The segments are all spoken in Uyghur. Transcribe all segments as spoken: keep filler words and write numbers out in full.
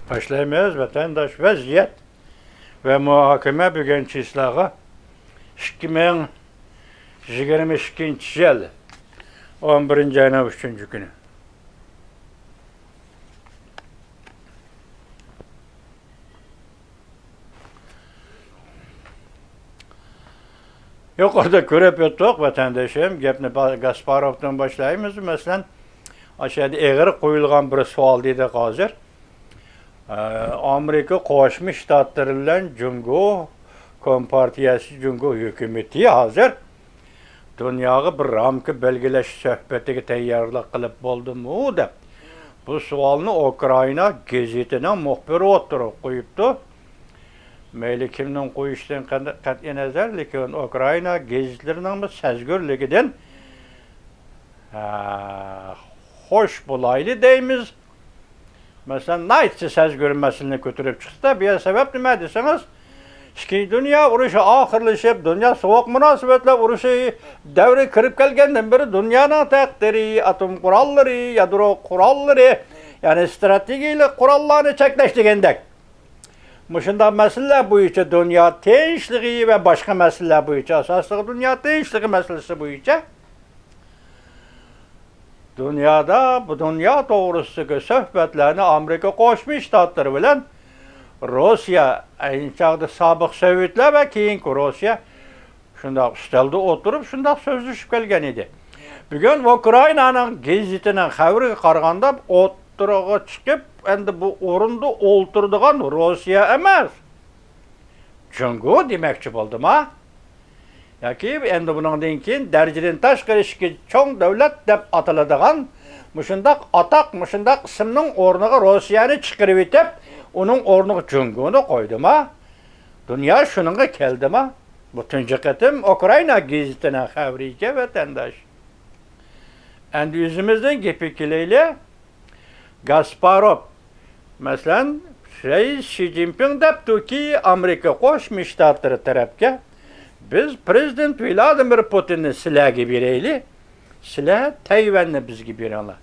باشلايمىز، ۋەتەنداش. ۋەزىيەت ۋە مۇھاكىمە بۈگۈن چىسلاغا ئىككى مىڭ يىگىرمە ئىككىنچى يىل ئون بىرىنچى ئاينىڭ ئۈچىنچى كۈنى. يۇقىرىدا كۆرۈپ ئۆتتۇق، ۋەتەندىشىم. گەپنى با-، گاسپاروفتىن باشلايمىز. مەسىلەن، ئاشۇ يەردە ئېغىر قويۇلغان بىر سوئال دېدۇق ھازىر. ئە، ئامېرىكا قوشما شتاتلىرى بىلەن جۇڭگو كومپارتىيەسى، جۇڭگو ھۆكۈمىتى ھازىر دۇنياغا بىر رامكا بەلگىلەش سۆھبىتىگە تەييارلىق قىلىپ بولدىمۇ دەپ، بۇ سوئالنى ئۇكرائىنا گېزىتىنىڭ مۇخبىرى ئوتتۇرىغا قويۇپتۇ. مەيلى كىمنىڭ قويۇشىدىن قەن-، قەتئىينەزەر، لېكىن ئۇكرائىنا گېزىتلىرىنىڭمۇ سەزگۈرلۈكىدىن، ھە، خوش بولايلى دەيمىز. مەسىلەن، ناھايىتى سەزگۈر مەسىلىنى كۆتۈرۈپ چىقتى. بۇ سەۋەب نېمە دېسىڭىز، ئىككىنچى دۇنيا ئۇرۇشى ئاخىرلىشىپ، دۇنيا سوغۇق مۇناسىۋەتلەر ئۇرۇشى دەۋرىگە كىرىپ كەلگەندىن بېرى دۇنيانىڭ تەقدىرى، ئاتوم قوراللىرى، يادرو قوراللىرى، يەنى ستراتېگىيەلىك قوراللارنى چەكلەش دېگەندەك، مۇشۇنداق مەسىلىلەر بويىچە، دۇنيا تىنچلىقى ۋە باشقا مەسىلىلەر بويىچە، ئاساسلىقى دۇنيا تىنچلىقى مەسىلىسى بويىچە دۇنيادا، بۇ دۇنيا توغرىسىدىكى سۆھبەتلەرنى ئامېرىكا قوشما شتاتلىرى بىلەن روسىيە، ئەينى چاغدا سابىق سوۋېتلار ۋە كېيىنكى روسىيە شۇنداق ئۈستەلدە ئولتۇرۇپ، شۇنداق سۆزلىشىپ كەلگەن ئىدى. بۈگۈن ئۇكرائىنانىڭ گېزىتىنىڭ خەۋىرىگە قارىغاندا، ئوتتۇرىغا چىقىپ، ئەمدى بۇ ئورۇندا ئولتۇرىدىغان روسىيە ئەمەس، جۇڭگو دېمەكچى بولدىما؟ ياكى ئەمدى بۇنىڭدىن كېيىن دەرىجىدىن تاشقىرى ئىككى چوڭ دۆلەت دەپ ئاتىلىدىغان مۇشۇنداق ئاتاق، مۇشۇنداق ئىسىمنىڭ ئورنىغا روسىيەنى چىقىرىۋېتىپ، ئۇنىڭ ئورنىغا جۇڭگونى قويدىما؟ دۇنيا شۇنىڭغا كەلدىما؟ بۇ تۇنجى قېتىم ئۇكرائىنا گېزىتىنىڭ خەۋىرى ئىكەن، ۋەتەنداش. ئەمدى ئۆزىمىزنىڭ گېپىگە كېلەيلى. گاسپاروف، مەسىلەن، رەئىس شى جىنپىڭ دەپتۇكى، ئامېرىكا قوشما شتاتلىرى تەرەپكە، بىز پىرېزىدېنت ۋلادىمىر پۇتىننى سىلەرگە بېرەيلى، سىلەر تەيۋەننى بىزگە بېرىڭلار.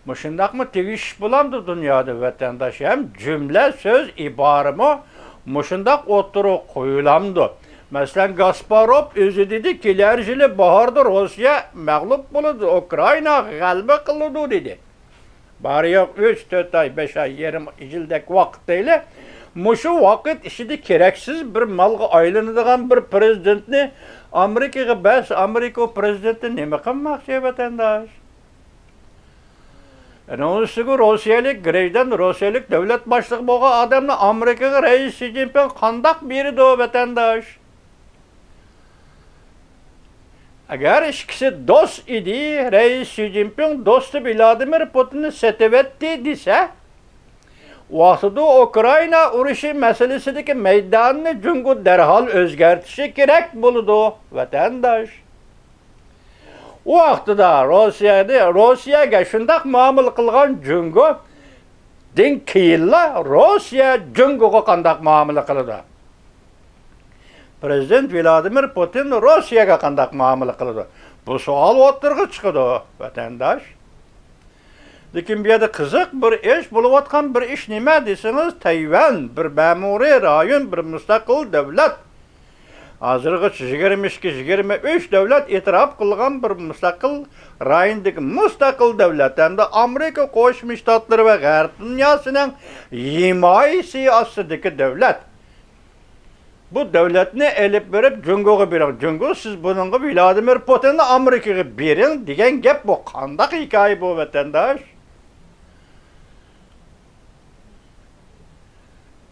مۇشۇنداقمۇ تېگىشىش بولامدۇ دۇنيادا، ۋەتەنداش؟ ھەم جۈملە سۆز ئىبارىمۇ مۇشۇنداق ئوتتۇرىغا قويۇلامدۇ؟ مەسىلەن، گاسپاروف ئۆزى دېدى، كېلەر يىلى باھاردا روسىيە مەغلۇپ بولىدۇ، ئۇكرائىنا غەلىبە قىلىدۇ دېدى. بارى يوق ئۈچ، تۆت ئاي، بەش ئاي، يېرىم يىلدەك ۋاقىت دەيلى. مۇشۇ ۋاقىت ئىچىدە كېرەكسىز بىر مالغا ئايلىنىدىغان بىر پىرېزىدېنتنى ئامېرىكىغا بەرسە، ئامېرىكا پىرېزىدېنتى نېمە قىلماقچى، ۋەتەنداش؟ ئۇنىڭ ئۈستىگە روسىيەلىك گىرېژدان، روسىيەلىك دۆلەت باشلىقى بولغان ئادەمنى ئامېرىكىغا رەئىس شى جىنپىڭ قانداق بېرىدۇ، ۋەتەنداش؟ ئەگەر ئىككىسى دوست ئىدى، رەئىس شى جىنپىڭ دوستى ۋلادىمىر پۇتىننى سېتىۋەتتى دېسە، ۋاقتىدا ئۇكرائىنا ئۇرۇشى مەسىلىسىدىكى مەيداننى جۇڭگو دەرھال ئۆزگەرتىشى كېرەك بولىدۇ، ۋەتەنداش. ئۇ ۋاقتىدا روسىيەنى، روسىيەگە شۇنداق مۇئامىلە قىلغان جۇڭگودىن كېيىنلا روسىيە جۇڭگوغا قانداق مۇئامىلە قىلىدۇ؟ پىرېزىدېنت ۋلادىمىر پۇتىن روسىيەگە قانداق مۇئامىلە قىلىدۇ؟ بۇ سوئال ئوتتۇرىغا چىقىدۇ، ۋەتەنداش. لېكىن بۇ يەردە قىزىق بىر ئىش، بولۇۋاتقان بىر ئىش نېمە دېسىڭىز، تەيۋەن بىر مەمۇرىي رايون، بىر مۇستەقىل دۆلەت. ھازىرغىچە يىگىرمە ئىككى، يىگىرمە ئۈچ دۆلەت ئېتىراپ قىلغان بىر مۇستەقىل رايوندىكى مۇستەقىل دۆلەت ھەمدە ئامېرىكا قوشما شتاتلىرى ۋە غەرب دۇنياسىنىڭ ھىمايىسى ئاستىدىكى دۆلەت. بۇ دۆلەتنى ئېلىپ بېرىپ جۇڭگوغا بېرىڭ. جۇڭگو، سىز بۇنىڭغا ۋلادىمىر پۇتىننى ئامېرىكىغا بېرىڭ دېگەن گەپ بۇ. قانداق ھېكايە بۇ، ۋەتەنداش؟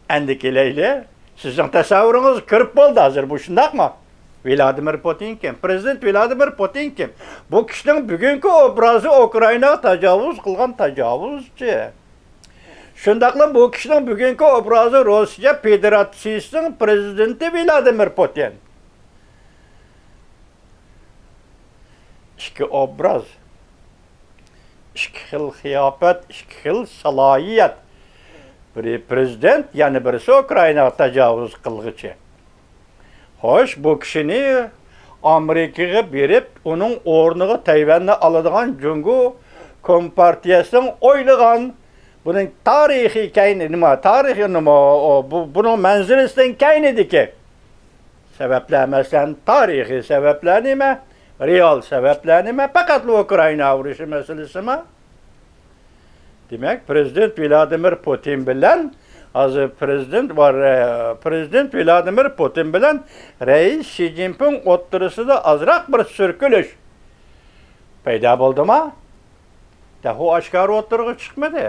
ئەمدى كېلەيلى. سىزنىڭ تەسەۋۋۇرىڭىزغا كىرىپ بولدى ھازىر، بۇ شۇنداقمۇ؟ ۋلادىمىر پۇتىن كىم؟ پىرېزىدېنت ۋلادىمىر پۇتىن كىم؟ بۇ كىشىنىڭ بۈگۈنكى ئوبرازى ئۇكرائىناغا تاجاۋۇز قىلغان تاجاۋۇزچى. شۇنداقلا بۇ كىشىنىڭ بۈگۈنكى ئوبرازى روسىيە فېدېراتسىيىسىنىڭ پىرېزىدېنتى ۋلادىمىر پۇتىن. ئىككى ئوبراز، ئىككى خىل قىياپەت، ئىككى خىل سالاھىيەت. بىرى پىرېزىدېنت، يەنە بىرسى ئۇكرائىناغا تاجاۋۇز قىلغۇچى. خوش، بۇ كىشىنى ئامېرىكىغا بېرىپ، ئۇنىڭ ئورنىغا تەيۋەننى ئالىدىغان جۇڭگو كومپارتىيەسىنىڭ ئويلىغان بۇنىڭ تارىخىي كەينى نېمە؟ تارىخىي نېمە؟ ئۇ، بۇ، بۇنىڭ مەنزىرىسىدىن كەينىدىكى سەۋەبلەر، مەسىلەن، تارىخىي سەۋەبلەر نېمە؟ رېئال سەۋەبلەر نېمە؟ پەقەتلا ئۇكرائىنا ئۇرۇشى مەسىلىسىمۇ؟ دېمەك، پرېزىدېنت ۋلادىمىر پۇتىن بىلەن ھازىر پرېزىدېنت ۋە، پرېزىدېنت ۋلادىمىر پۇتىن بىلەن رەئىس شى جىنپىڭ ئوتتۇرىسىدا ئازراق بىر سۈركىلىش پەيدا بولدىما؟ دەرھال ئاشكارا ئوتتۇرىغا چىقمىدى.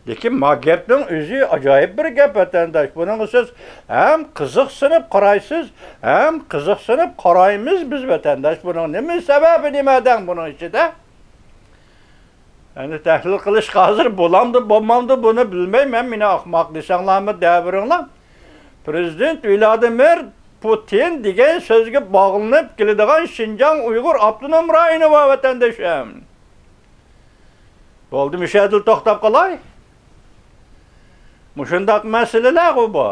لېكىن ما گەپنىڭ ئۆزى ئاجايىپ بىر گەپ، ۋەتەنداش. بۇنىڭغا سىز ھەم قىزىقسىنىپ قارايسىز، ھەم قىزىقسىنىپ قارايمىز بىز، ۋەتەنداش. بۇنىڭ نېمە سەۋەبى، نېمە دەڭ بۇنىڭ ئىچىدە؟ ئەمدى تەھلىل قىلىشقا ھازىر بولامدۇ، بولمامدۇ، بۇنى بىلمەيمەن. مېنى ئاخماق دېسەڭلارمۇ دەۋېرىڭلار. پرېزىدېنت ۋلادىمىر پۇتىن دېگەن سۆزگە باغلىنىپ كېلىدىغان شىنجاڭ ئۇيغۇر ئاپتونوم رايونى بار، ۋەتەندىشىم. بولدى، مۇشۇ يەردىلا توختاپ قالاي. مۇشۇنداق مەسىلىلەرغۇ بۇ.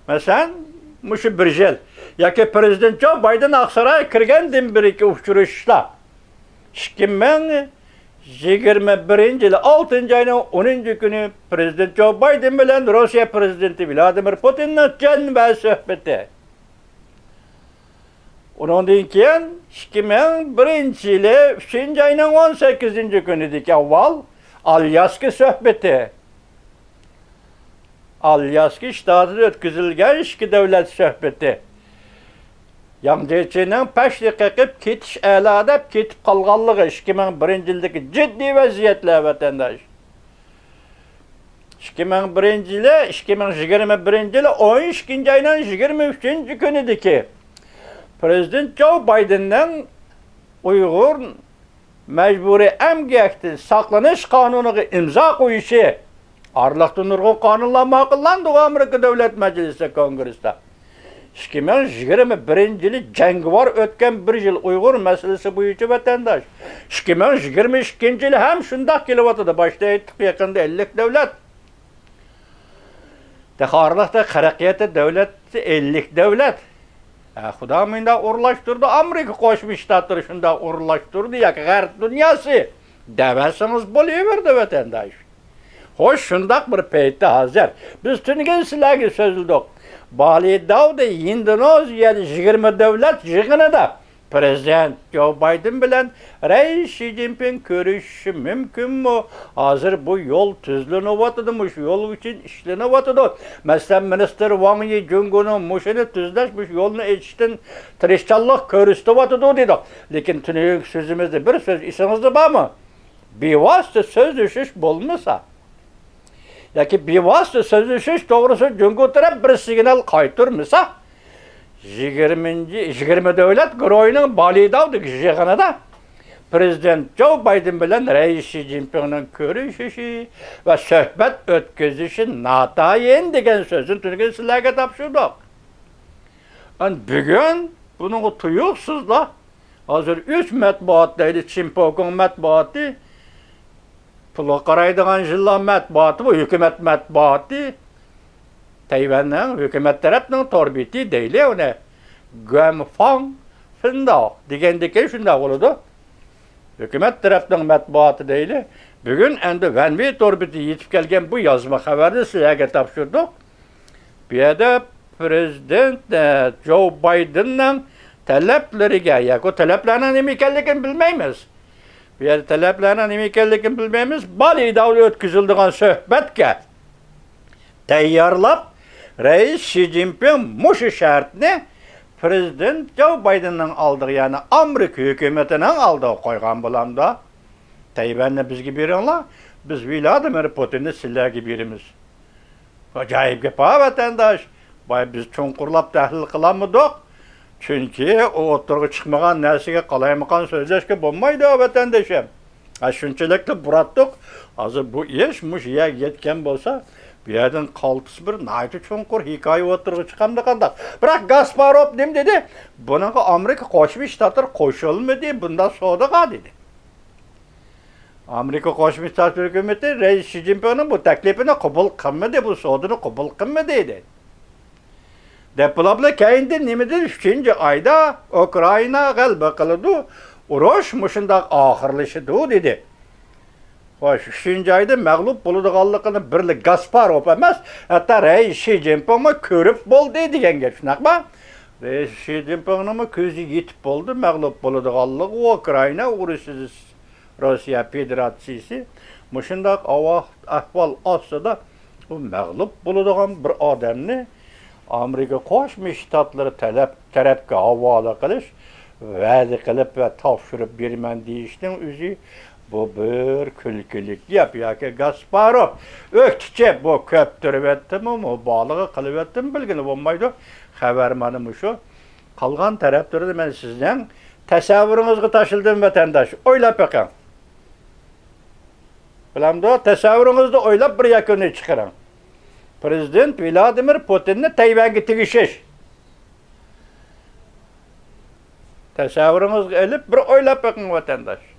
مەسىلەن، مۇشۇ بىر يىل ياكى پرېزىدېنت جو بايدېن ئاقسارايغا كىرگەندىن بېرىكى ئۇچرىشىشلار. ئىككى مىڭ يىگىرمە بىرىنچى يىلى ئالتىنچى ئاينىڭ ئونىنچى كۈنى پرېزىدېنت جو بايدېن بىلەن روسىيە پرېزىدېنتى ۋلادىمىر پۇتىننىڭ جەنبە سۆھبىتى. ئۇنىڭدىن كېيىن ئىككى مىڭ بىرىنچى يىلى ئۈچىنچى ئاينىڭ ئون سەككىزىنچى كۈنىدىكى ئاۋۋال ئالياسكا سۆھبىتى. ئالياسكا شتاتىدا ئۆتكۈزۈلگەن ئىككى دۆلەت سۆھبىتى. ياڭ جيېچىنىڭ پەشنى قېقىپ كېتىش ئەلا دەپ كېتىپ قالغانلىقى، ئىككى مىڭ بىرىنچى يىلدىكى جىددىي ۋەزىيەتلەر، ۋەتەنداش. ئىككى مىڭ بىرىنچى يىلى، ئىككى مىڭ يىگىرمە بىرىنچى يىلى ئون ئىككىنچى ئاينىڭ يىگىرمە ئۈچىنچى كۈنىدىكى پرېزىدېنت جو بايدېننىڭ ئۇيغۇر مەجبۇرىي ئەمگەكتىن ساقلىنىش قانۇنىغا ئىمزا قويۇشى، ئارىلىقتا نۇرغۇن قانۇنلار ماقۇللاندى ئامېرىكا دۆلەت مەجلىسى كونگرېسىدا. ئىككى مىڭ يىگىرمە بىرىنچى يىلى جەڭگىۋار ئۆتكەن بىر يىل ئۇيغۇر مەسىلىسى بويىچە، ۋەتەنداش. ئىككى مىڭ يىگىرمە ئىككىنچى يىلى ھەم شۇنداق كېلىۋاتىدۇ. باشتا ئېيتتۇق، يېقىندا ئەللىك دۆلەت. تېخى ئارىلىقتا قىرىق يەتتە دۆلەت، ئەللىك دۆلەت. ھە، خۇدا مۇنداق ئورۇنلاشتۇردى، ئامېرىكا قوشما شتاتلىرى شۇنداق ئورۇنلاشتۇردى ياكى غەرب دۇنياسى دەۋەرسىڭىز بولۇۋېرىدۇ، ۋەتەنداش. خوش، شۇنداق بىر پەيتتە ھازىر. بىز تۈنۈگۈن سىلەرگە سۆزلىدۇق. بالىداۋدا ئىندونېزىيەدە يىگىرمە دۆلەت يىغىنىدا پرېزىدېنت جو بايدېن بىلەن رەئىس شى جىنپىڭ كۆرۈشۈشى مۇمكىنمۇ؟ ھازىر بۇ يول تۈزلىنىۋاتىدۇ، مۇشۇ يول ئۈچۈن ئىشلىنىۋاتىدۇ. مەسىلەن، مىنىستىر ۋاڭ يى جۇڭگونىڭ مۇشۇنى تۈزلەش، مۇشۇ يولنى ئېچىشتىن تىرىشچانلىق كۆرسىتىۋاتىدۇ دېدۇق. لېكىن تۈنۈگۈنكى سۆزىمىزدە بىر سۆز ئېسىڭىزدە بارمۇ؟ بىۋاسىتە سۆزلىشىش بولمىسا، ياكى بىۋاسىتە سۆزلىشىش توغرىسىدا جۇڭگو تەرەپ بىر سىگنال قايتۇرمىسا، يىگىرمىنچى، يىگىرمە دۆلەت گۇرۇھىنىڭ بالىداۋدىكى يىغىنىدا پرېزىدېنت جو بايدېن بىلەن رەئىس شى جىنپىڭنىڭ كۆرۈشۈشى ۋە سۆھبەت ئۆتكۈزۈشى ناتايىن دېگەن سۆزنى تۈنۈگۈن سىلەرگە تاپشۇردۇق. ئەن بۈگۈن بۇنىڭغا تۇيۇقسىزلا ھازىر ئۈچ مەتبۇئات دەيلى، چىنپوكۇڭ مەتبۇئاتى، پۇلغا قارايدىغان يىللار مەتبۇئاتى، بۇ ھۆكۈمەت مەتبۇئاتى، تەيۋەننىڭ ھۆكۈمەت تەرەپنىڭ تور بېتى دەيلى ئۇنى، گۇەنفاڭ فىنداۋ دېگەندىكىن شۇنداق بولىدۇ. ھۆكۈمەت تەرەپنىڭ مەتبۇئاتى دەيلى. بۈگۈن ئەمدى ۋەنۋېي تور بېتى يېتىپ كەلگەن بۇ يازما خەۋەرنى سىلەرگە تاپشۇردۇق. بۇ يەردە پرېزىدېنت، ئە، جو بايدېننىڭ تەلەپلىرىگە، ياكى تەلەپلەرنىڭ نېمە ئىكەنلىكىنى بىلمەيمىز. بۇ يەردە تەلەپلەرنىڭ نېمە ئىكەنلىكىنى بىلمەيمىز. بالىداۋدا ئۆتكۈزۈلىدىغان سۆھبەتكە تەييارلاپ، رەئىس شى جىنپىڭ مۇشۇ شەرتنى پرېزىدېنت جو بايدېننىڭ ئالدىغا، يەنى ئامېرىكا ھۆكۈمىتىنىڭ ئالدىغا قويغان بولامدۇ؟ تەيۋەننى بىزگە بېرىڭلار، بىز ۋلادىمىر پۇتىننى سىلەرگە بېرىمىز. ئاجايىپ گەپ ھا، ۋەتەنداش. باي، بىز چوڭقۇرلاپ تەھلىل قىلالمىدۇق. چۈنكى ئۇ ئوتتۇرىغا چىقمىغان نەرسىگە قالايمىقان سۆزلەشكە بولمايدۇ، ۋەتەندىشىم. ھە، شۇنچىلىكلا بۇراتتۇق. ھازىر بۇ ئىش مۇشۇ يەرگە يەتكەن بولسا، بۇ يەردىن قالتىس بىر ناھايىتى چوڭقۇر ھېكايە ئوتتۇرىغا چىقامدۇ قانداق؟ بىراق گاسپاروف نېمە دېدى؟ بۇنىڭغا ئامېرىكا قوشما شتاتلىرى قوشۇلمىدى بۇنداق سودىغا، دېدى. ئامېرىكا قوشما شتات ھۆكۈمىتى رەئىس شى جىنپىڭنىڭ بۇ تەكلىپىنى قوبۇل قىلمىدى، بۇ سودىنى قوبۇل قىلمىدى، دېدى. دەپ بولۇپلا كەينىدىن نېمە دېدى؟ ئۈچىنچى ئايدا ئۇكرائىنا غەلىبە قىلىدۇ، ئۇرۇش مۇشۇنداق ئاخىرلىشىدۇ، دېدى. ۋە شۇ ئۈچىنچى ئايدا مەغلۇپ بولىدىغانلىقىنى بىرلا گاسپاروف ئەمەس، ھەتتا رەئىس شى جىنپىڭمۇ كۆرۈپ بولدى دېگەن گەپ، شۇنداقمۇ؟ رەئىس شى جىنپىڭنىڭمۇ كۆزى يېتىپ بولدى مەغلۇپ بولىدىغانلىقىغا. ئۇكرائىنا ئۇرۇشى، روسىيە فېدېراتسىيىسى مۇشۇنداق ئاۋا-، ئەھۋال ئاستىدا، ئۇ مەغلۇپ بولىدىغان بىر ئادەمنى ئامېرىكا قوشما شتاتلىرى تەلەپ، تەرەپكە ھاۋالە قىلىش، ۋەدە قىلىپ ۋە تاپشۇرۇپ بېرىمەن دېيىشنىڭ ئۆزى، بۇ بىر كۈلكىلىك گەپ ياكى گاسپاروف ئۆكتىچە بۇ كۆپتۈرۈۋەتتىمۇ، مۇبالىغە قىلىۋەتتىمۇ بىلگىلى بولمايدۇ. خەۋەر مانا مۇشۇ. قالغان تەرەپلىرىنى مەن سىزنىڭ تەسەۋۋۇرىڭىزغا تاشلىدىم، ۋەتەنداش. ئويلاپ بېقىڭ. بىلەمدۇ؟ تەسەۋۋۇرىڭىزدا ئويلاپ بىر يەكۈننى چىقىرىڭ. پرېزىدېنت ۋلادىمىر پۇتىننى تەيۋەنگە تېگىشىش. تەسەۋۋۇرىڭىزغا ئېلىپ، بىر ئويلاپ بېقىڭ، ۋەتەنداش.